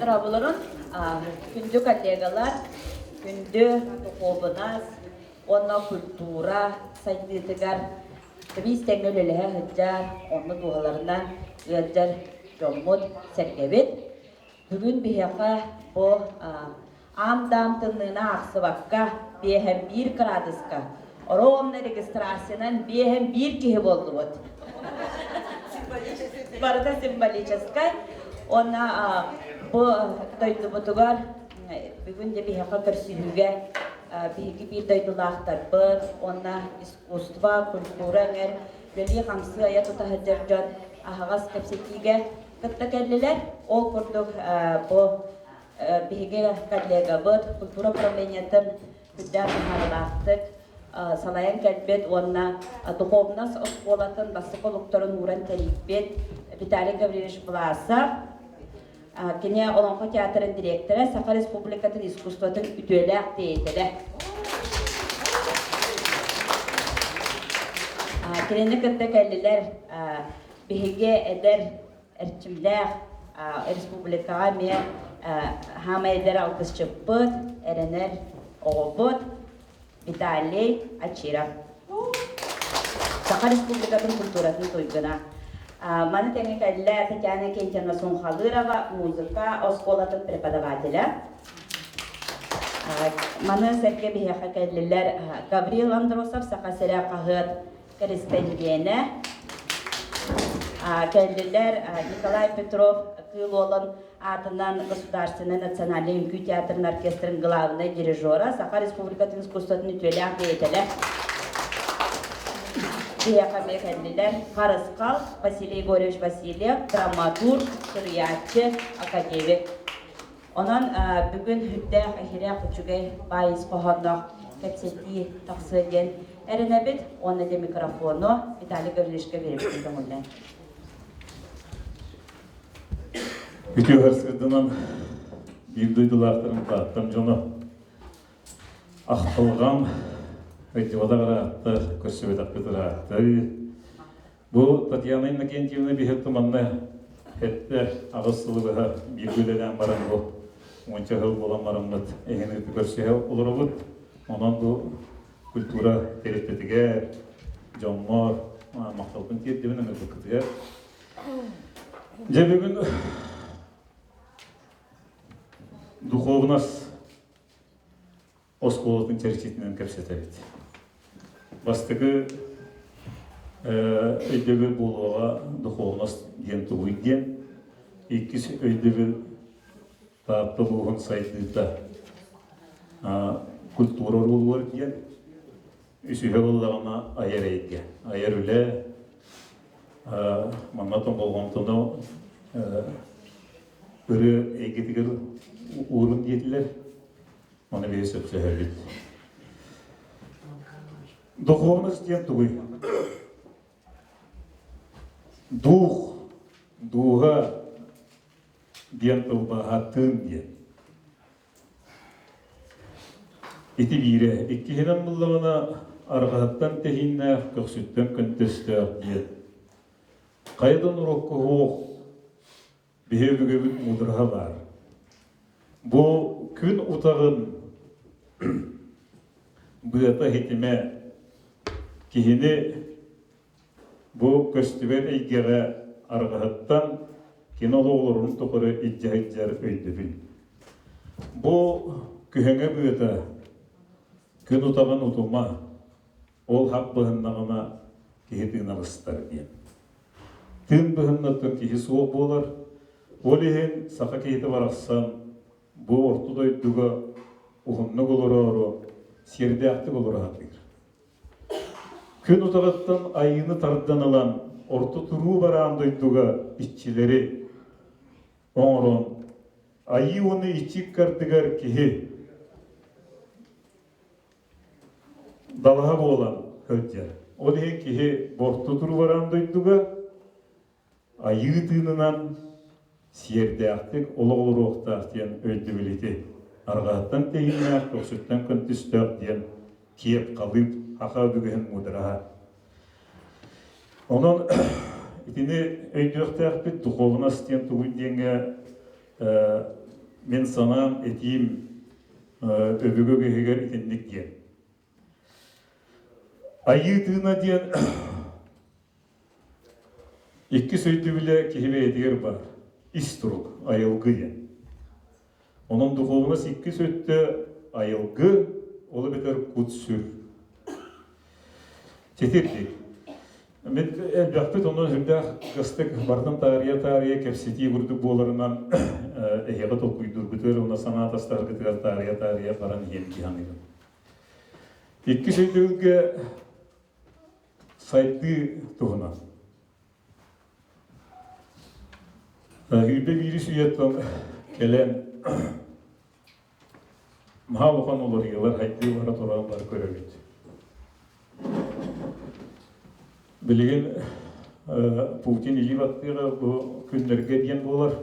Дорооболорун, күндү коллегалар, күндү духуобунас уонна культура сайдыытыгар биир тэҥҥэ үлэлэһэ сылдьар, онно дууһаларынан ыалдьар дьоммут, сэргэбит. Бүгүн биһиэхэ бу аам-даам тымныыны аахсыбакка биэһэн биир кыраадыска ровно регистрациянан биэһэн биир киһи буоллубут. Барыта символическай. Уонна бу дойдубутугар бүгүн де биһиэхэ көрсүһүүгэ биһиги биир дойдулаахтарбыт уонна искусство, культура эҥэр үлэлии-хамсыы айа тута сылдьар дьон аһаҕас кэпсэтиигэ кытта кэллилэр. Ол курдук бу биһиги коллегабыт культура управлениетын үрдээх таһаарыылаахтык салайан кэлбит уонна духовность оскуолатын бастакы олуктарын ууран тэрийбит Виталий Гаврильевич Власов, кини Олоҥхо театрын дириэктэрэ, Саха Республикатын искусствотын үтүөлээх деятелэ. Кинини кытта кэллилэр биһиги эдэр эрчимнээх республикаҕа эмиэ хаамай эдэр алгысчыппыт, эрэнэр оҕобут Виталий Очиров. Саха Республикатын культуратын туйгуна. Маны тэҥэ кэллэ Татьяна Кентьевна Сунхалырова, музыка оскуолатын преподавателэ. Маны сэргэ биһиэхэ кэллилэр Гаврил Андросов, Саха сирэ хаһыат кэриспэндиэнэ кэллилэр Николай Петров Кыыл Уолан аатынан Государственнай национальнай үҥкүү театрын оркестрын главнай дирижера, Саха Республикатын искусствотын үтүөлээх деятелэ. Биһиэхэ эмиэ кэллилэр Харысхал Василий Егорович Васильев, драматург, суруйааччы, академик. Онон бүгүн сүрдээх иһирэх үчүгэй баай ис хоһоонноох кэпсэтии тахсыа диэн эрэнэбит уонна де микрофону Виталий Гаврильевичка биэрэбит көҥүллээн. Үтүө сырдынан биир дойдулаахтарым Тааттам дьоно ахтылҕан өйдүбэтэх ыраатта, көрсүбэтэхпит ыраатта. Бу Татьяна Иннокентьевна биһиги манна эттэ аҕыс сылы быһа бииргэ үлэлээн баран бу уонча сыл буолан бараммыт эһини көрсүһэ олоробут. Онон бу культура тэрилтэтигэр, дьоммор махталбын тиэрдэбин ыҥырбыккытыгар. Дьэ бүгүн духовность оскуолатын чэрчитинэн кэпсэтэбит. Бастакы өйдөбүл буолуоҕа духовность диэн тугуй диэн. Иккис өйдөбүл Таатта улууһун сайдыыта культура оруолугар диэн. Үсүһэ буоллаҕына айар эйгэ. Айар үлэ манна болҕомтону ырыа эйгэтигэр уурун диэтилэр. Маны биһи сөпсөһөбүт. Духовность диэн тугуй? Дух, дууһа диэн тылбааһа тыын диэн. Ити биирэ. Иккиһинэн буллаҕына арҕаһыттан тэһииннээх, көхсүттэн көнтөстөөх диэн. Хайа да норуокка суох Биһи өбүгэбит муудараһа баар. Бу күн утаҕын быата ситимэ киһини бу көстүбэт эйгэҕэ арҕаһыттан кини олоҕолорун тухары илдьэ сылдьар өйдөбүл. Бу күһэҥэ быата күн утаҕын утума Ол хап быһыннаҕына киһи тыына быстар диэн. Тыын быһыннаттан киһи суох буолар. Ол иһин саха киһитэ барахсан бу орто дойдуга уһуннук олороору сиэрдээхтик олоро сатыыр. Күн утаҕыттан айыыны тардан ылан орто туруу бараан дойдуга иччилэри оҥорон айыы уонна иччи ыккардыгар киһи далаһа буолан сылдьар. Ол иһин киһи борту туруоран дойдуга айыы тыынынан сиэрдээхтик олох олоруохтаах диэн өйдөбүл ити. Арҕаһыттан тэһииннээх, көхсүттэн көнтүстөөх диэн киэп халыып саха өбүгэһин муудараһа. Онон итини өйдүөхтээхпит духуобунас диэн тугуй диэҥҥэ. Мин санаам, этиим өбүгэ үгэһигэр итинник диэн. Айыы тыына диэн иккис өйдөбүлэ киһи бэйэтигэр баар. Ис турук, айылгы диэн. Онон духуобунас иккис өттө айылгы, ол эбэтэр кут-сүр. Титирдик. Мин элбэхпит онон сүрдээх кыстык барытын таарыйа-таарыйа кэпсэтии курдук буоларынан эһиэхэ толкуйдуургутугар уонна санаа тастаргытыгар таарыйа-таарыйа баран иһиэм дии саныыбын. Иккис өйдөбүлгэ сайдыы туһунан. Сүүрбэ биирис үйэттэн кэлэн наһаа улахан уларыйыылар хайдыы бара туран бары көрөбүт. Билигин Путин илии баттыыра бу күннэргэ диэн буолар.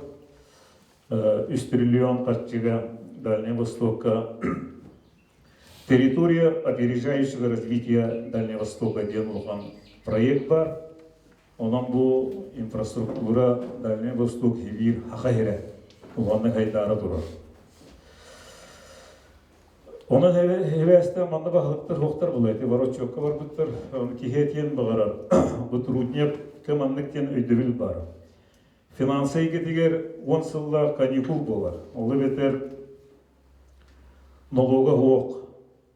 Үс триллион харчыга Дальнай Востокка Территория опережающего развития Дальнего Востока диэн улахан проект бар. Онон бу инфраструктура Дальний Восток Сибиир Хаха сирэ улаханнык хайдаара турар. Онон эбээстэн манна баһылыктар суохтар була ити воротчокка барбыттар киһи этиэн баҕарар бу трудневка маннык диэн өйдөбүл баар. Финансы эйгэтигэр 10 сыллаах каникул буолар. Ол эбэтэр Нолуога суох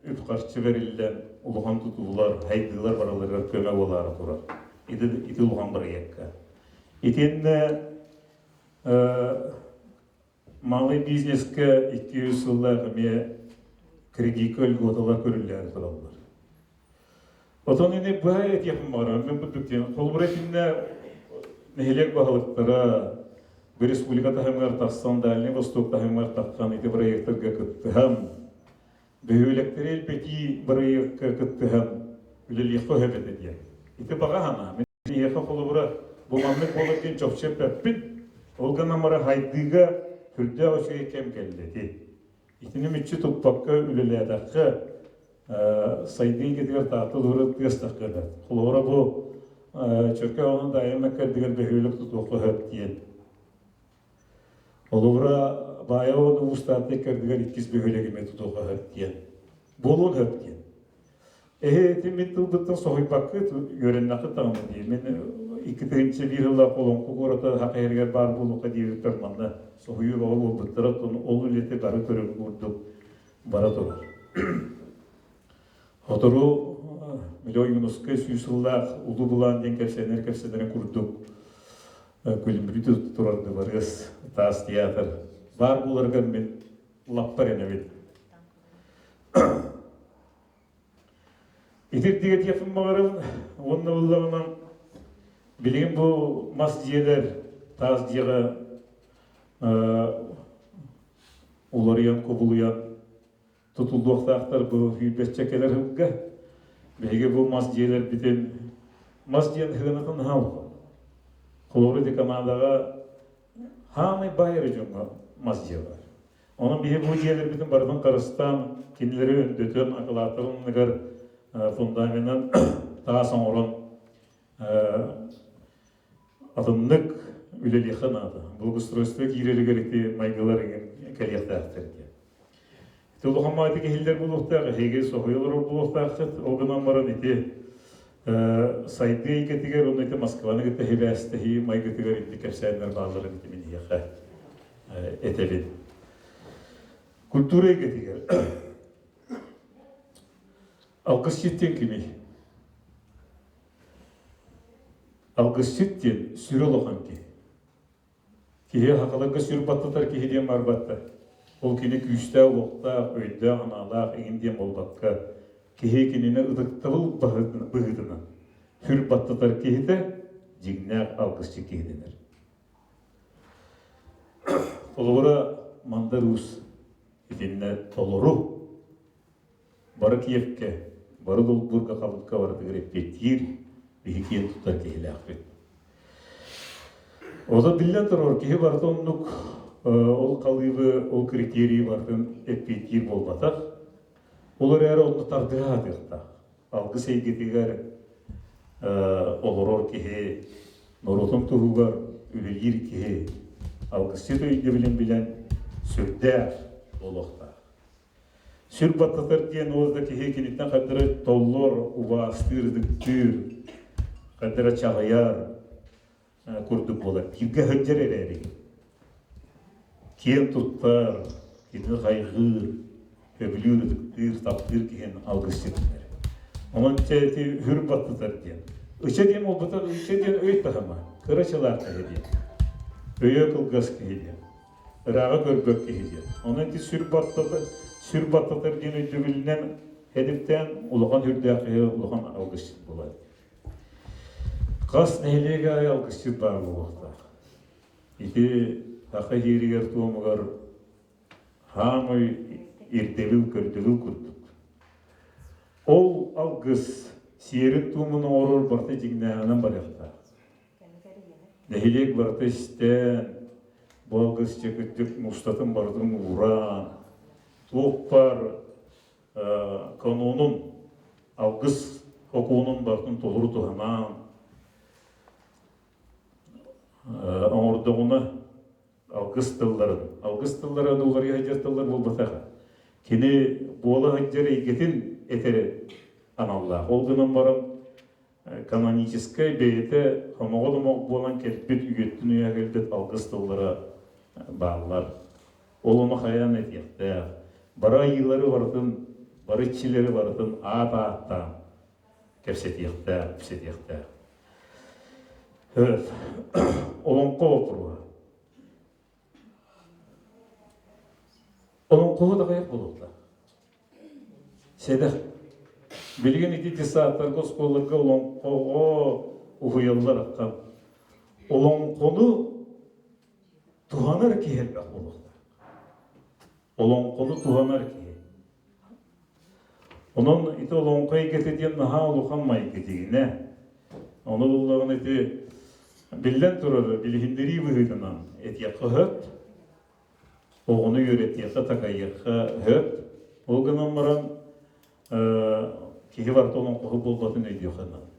үп-харчы бэриллэн, улахан тутуулар, хайдыылар барыларыгар көмө буолаары турар. Ити, ити улахан бырайыакка. Итиннэ малый бизнескэ 200 сыллаах эмиэ кредикка льготалар көрүллээри тураллар. Отон ини быһа этиэхпин баҕарабын, мин курдук диэн. Холобура итиннэ нэһилиэк баһылыктара бу республика таһымыгар тахсан, Дальний Восток таһымыгар тахсан ити бырайыактарга кыттыһан, бөһүөлэктэри элбэтии бырайыакка кыттыһан үлэлиэххэ сөп этэ диэн. Ити баҕа санаа. Мин эһиэхэ холобура бу маннык буолар диэн чопчу эппэппин. Ол гынан баран хайдыыга сүрдээх үчүгэй кэм кэллэ ити. Итини мүччү туппакка үлэлээтэххэ сайдыы эйгэтигэр Таатта улууһугар тыас таххыта. Холобура бу Чөркөөх онон Даайым Мэккэрдигэр бөһүөлэк тутуохха сөп диэн. Холобура Баайаҕа улуус Таатта иккэрдигэр иккис бөһүөлэги эмиэ тутуохха сөп диэн. Буолуон сөп диэн. Эһи ити мин тылбыттан соһуйбаккыт, үөрэннэххит даҕаны дии. Мин 2001 сыллаах Олоҥхо куората саха иһигэр баар буолуохха диэбиппэр манна соһуйуу бөҕө буолбуттара, оттон ол үлэтэ бары көрөр курдук бара турар. Сотору Миллион Юнускай сүүс сыллаах улуу былаан диэн кэпсэнэр кэпсэнэрин курдук күлүмүрүү турар дыбарыас таас театр баар буоларыгар мин лаппар эрэнэбин. Итирдигэ диэхпин баҕарабын уонна буоллаҕына билигин бу мас дьиэлэр таас дьиэҕэ уларыйан кубулуйан тутуллуохтаахтар бу сүүрбэччэ кэлэр сылга. Биһиги бу мас дьиэлэрбитин мас диэн сыанатын хаалла. Холобура ити Канадаҕа хаамай баай эрэ дьоҥҥо мас дьиэ баар. Онон биһи бу дьиэлэрбитин барытын харыстаан, кинилэри өндөтөн, акылааттарын анныгар фундаменын таас оҥорон атыннык үлэлиэххэ наада. Благоустройство киирэригэр ити майгылар кэлиэхтээхтэр диэн. Ити улахан маайты киһилэр буолуохтаах, эһиги соһуйа олорор буолуохтааххыт. Ол гынан баран ити сайдыы эйгэтигэр уонна ити Москваны кытта сибээстэһии майгытыгар ити кэпсээннэр баалларын ити мин эһиэхэ этэбин. Культура эйгэтигэр алгысчыт диэн кимий? Алгысчыт диэн сүрү улахан киһи. Киһи хахаларга сүр баттатар киһи диэн барбатта. Ол кини күүстээх, уохтаах, өйдөөх, анаалаах иҥин диэн буолбакка, киһи кинини ытыктабыл быһыытынан сүр баттатар киһитэ дьиҥнээх алгысчыт киһи дэнэр. Холобура, Мандар Уус итиннэ толору бары Киевкэ, бары долбуурга хабыкка барытыгар эппиэттиир биһи киэн туттар киһилээхпит. Ото биллэн турар, киһи барыта оннук ол халыыбы, ол критерийи барытын эппиэттиир буолбатах. Ол эрээри онно тардыһа сатыахтаах. Алгыс эйгэтигэр олорор киһи норуотун туһугар үлэлиир киһи алгысчыт өйдөбүлүн билэн. Сүрдээх буолуохтаах. Сүр баттатар диэн ол да киһи киниттэн хардары толлор, убаастыыр, ытыктыыр, хардара чаҕыйар курдук буолар. Бииргэ сылдьар эрээри киэн туттар, кинини хайҕыыр, сөбүлүүр, ытыктыыр, таптыыр киһин алгысчытынар. Онон чэ ити үр баттатар диэн. Ыча диэн буолбатах, ыча диэн өй таһыма, кыра чылаах киһи диэн. Өйө кылгас киһи диэн. Ырааҕы көрбөт киһи диэн. Онон ити сүр баттатар, сүр баттатар диэн өйдөбүлүнэн хэдиптээн улахан үрдээх киһи улахан алгысчыт буолар. Хас нэһилиэк аайы алгысчыт баар буолуохтаах. Ити саха иһииригэр туомугар хаамай ирдэбил көрдөбүл курдук. Ол алгыс сиэрин-туомун оҥорор барыта дьиҥнээҕинэн барыахтаах. Нэһилиэк барыта истэн, бу алгыс дьэ кырдьык мустатын барытын уураан, туох баар канонун, алгыс сокуонун барытын толору туһанаан оҥордоҕуна алгыс тылларын, алгыс тыллара уларыйа сылдьар тыллар буолбатах. Кини буола сылдьар эйгэтин этэр аналлаах. Ол гынан баран каноническай бэйэтэ хомоҕо домох буолан кэлбит үйэттэн үйэ кэлбит алгыс тыллара бааллар. Ол ону хайаан этиэхтээх. Бары айыылары барытын, бары иччилэри барытын аат ааттаан кэпсэтиэхтээх, кэпсэтиэхтээх. Олоҥхо боппуруоһа. Олоҥхоһут аҕыйах буолуохтаах. Сэдэх. Билигин ити детсадтарга, оскуолаларга олоҥхоҕо уһуйаллар аккам. Олоҥхону туһанар киһи элбэх буолуохтаах. Олоҥхону туһанар киһи. Онон ити олоҥхо эйгэтэ диэн наһаа улахан майгы дигинэ. Ону буллаҕына ити биллэн турар билиһиннэрии быһыытынан этиэххэ сөп, оҕону үөрэтиэххэ, такайыахха сөп. Ол гынан баран киһи барыта олоҥхоһут буолбатын өйдүөххэ наада.